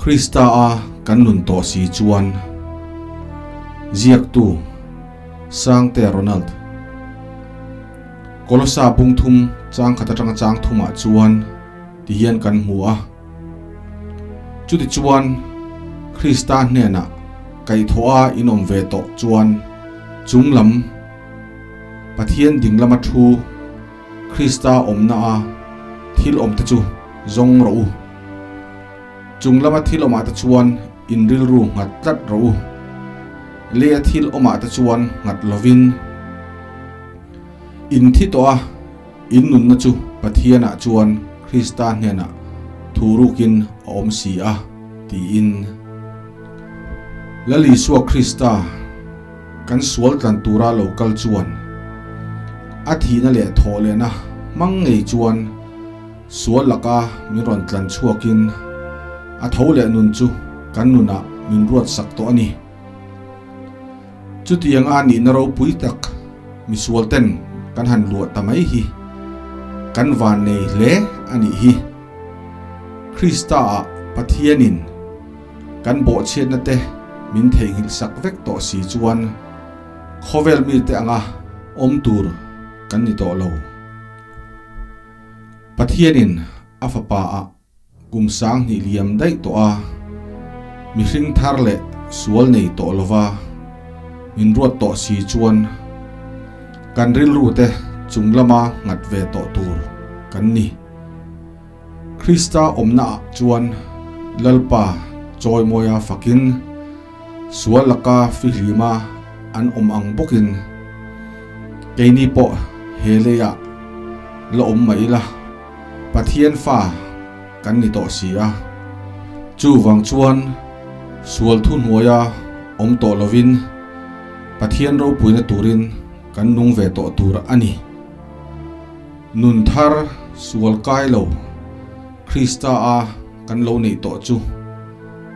Krista a kan nun tawh si chuan Ziaktu Sangte Ronald Kolosa bung thum chang khat atanga chang thumah chuan ti hian kan hmu a. Chutichuan Krista hnenah kaihthawha in awm ve tawh chuan chunglam Pathian ding lama thu Krista awmna a thil awmte chu zawng rawh u. Chung lama thil awmah te chuan in rilru nghat tlat rawh u. Leia thil awmah te chuan nghat lovin in thi tawh a, in nunna chu Pathianah chuan Krista hnenah thu rukin a awm si a, tiin. Lal Isua Krista. Kan sual tlan tura lo kal chuan a thihna leh thawh lehna hmang ngei chuan sual laka min rawn tlan chhuakin a tho leh nun chu kan nunah min ruat sak tawh a ni. Chutianga nihna ropui tak misual ten kan han luah ta mai hi kan van nei hle a nih hi. Krista-ah Pathianin Kan bawhchhiatna te min theihnghilh sak vek tawh si chuan khawvel mite anga awm tur kan ni tawh lo. Pathianin a fapa ah kum 2000 liam daih tawh a, mihring thar leh sual nei tawh lova min ruat tawh si chuan kan rilru te chung lama nghat ve tawh tur kan ni. Krista awmnaah chuan Lalpa chawimawia fakin sual laka fihlima an awm ang bawkin keini pawh he leiah la awm mah ila Pathian fa kan ni tawh si a. Chuvang chuan sual thuhnuaia awm tawh lovin Pathian ropuina turin kan nung ve tawh tur a ni. Nun thar sual kai lo Krista a kan lo neih tawh chu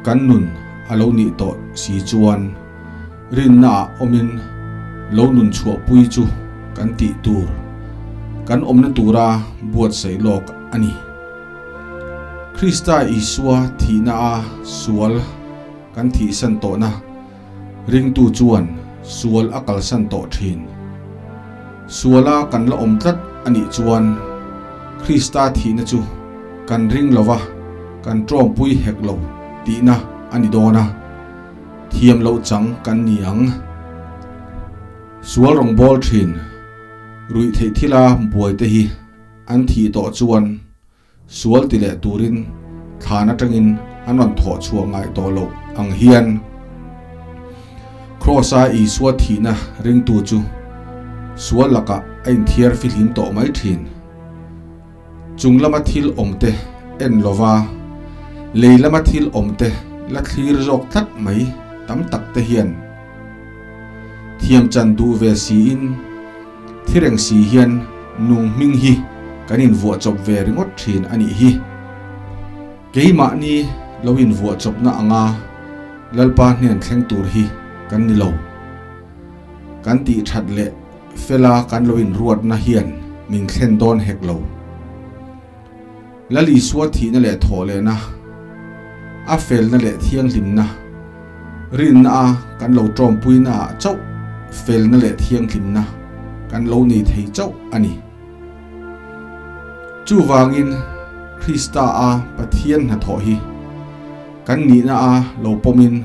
kan nun a lo nih tawh si chuan rinna ah awmin lo nun chhuahpui chu kan tih tur kan awmna tura buatsaih lawk a ni. Krista Isua thihna a sual kan thihsan tawhna Ringtu chuan sual a kalsan tawh thin. Suala kan la awm tlat a nih chuan Krista thihna chu kan ring lo va, kan tawngpui hek lo tihna a ni dawn a, thiam loh chang kan ni ang. Sual rawngbâwl thin ruih theih thila buaite hi an thih tawh chuan Sual ti leh turin thlan atangin an rawn thawh chhuah ngai tawh loh ang hian Kraws-a Isua thihna ringtu chu sual lakah a inthiar fihlim tawh mai thin. Chung lama thil awmte en lova lei lama thil awmte la thlir zawk tlat mai tam tak te hian thiam chan duh ve siin Thireng si hian nung hming hi kan invuah chawp ve ringawt thin a nih hi. Keimahni lo invuah chawpna anga Lalpa hnen thleng tur hi kan ni lo. Kan tih that leh fela kan lo inruatna hian min thlen dawn hek lo. Lal Isua thihna leh thawh lehna, a felna leh thianghlimna, rinna a kan lo tawmpuina ah chauh felna leh thianghlimna kan lo nei thei chauh a ni. Chuvangin Krista a Pathian hnathawh hi kan nihna a lo pawmin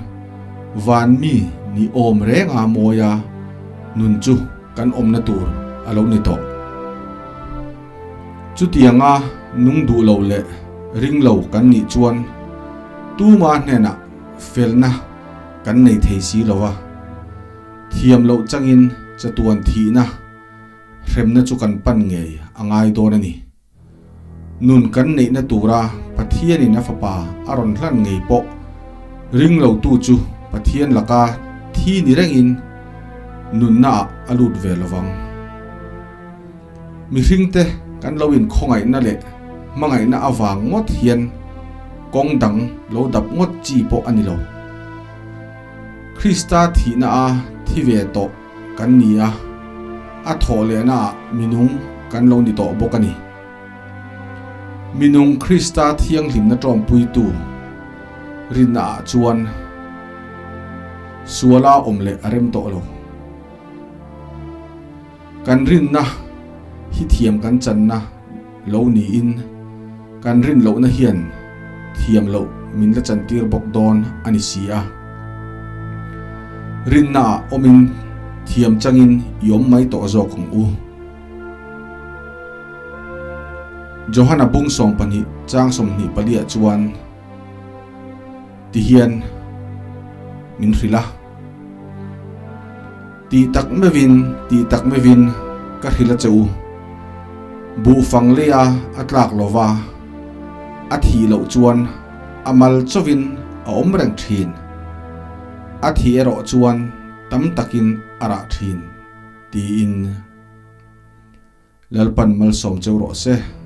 van mi ni awm renga mawia nun chu kan awmna tur a lo ni tawh. Chutianga nung duh lo leh ring lo kan nih chuan tuma hnenah felna kan nei thei si lo a, thiam loh changin chatuan thihna hremna chu kan pan ngei a ngai dawn a ni. Nun kan neihna tura Pathianin a Fapa a rawn hlan ngei pawh ring lotu chu Pathian laka thi ni rengin nunnaah a lut ve lo vang. Mihringte kan lo inkhawngaihna leh hmangaihna avang ngawt hian kawng dang lo dap ngawt chi pawh a ni lo. Krista thihna a thi ve tawh kan ni a, a thawh lehna ah minung kan lo ni tawh bawk a ni. Minung Krista thianghlimna tawmpuitu. Rinna ah chuan suala awm leh a rem tawh lo. Kan rinna hi thiam kan channa lo niin kan rin lohna hian thiam loh min la chantir bawk dawn a ni si a. Rinna ah awmin thiam changin i awm mai tawh zawk ang u. Johana bung 12 chang 24 ah chuan tihian min hrilh a, Tih tak meuhin, tih tak meuhin ka hrilh a che u, buhfang leia a tlak lova a thih loh chuan a mal chauhin a awm reng thin, a thih erawh chuan tam takin a rah thin, tiin. Lalpan malsawm cheu rawh se.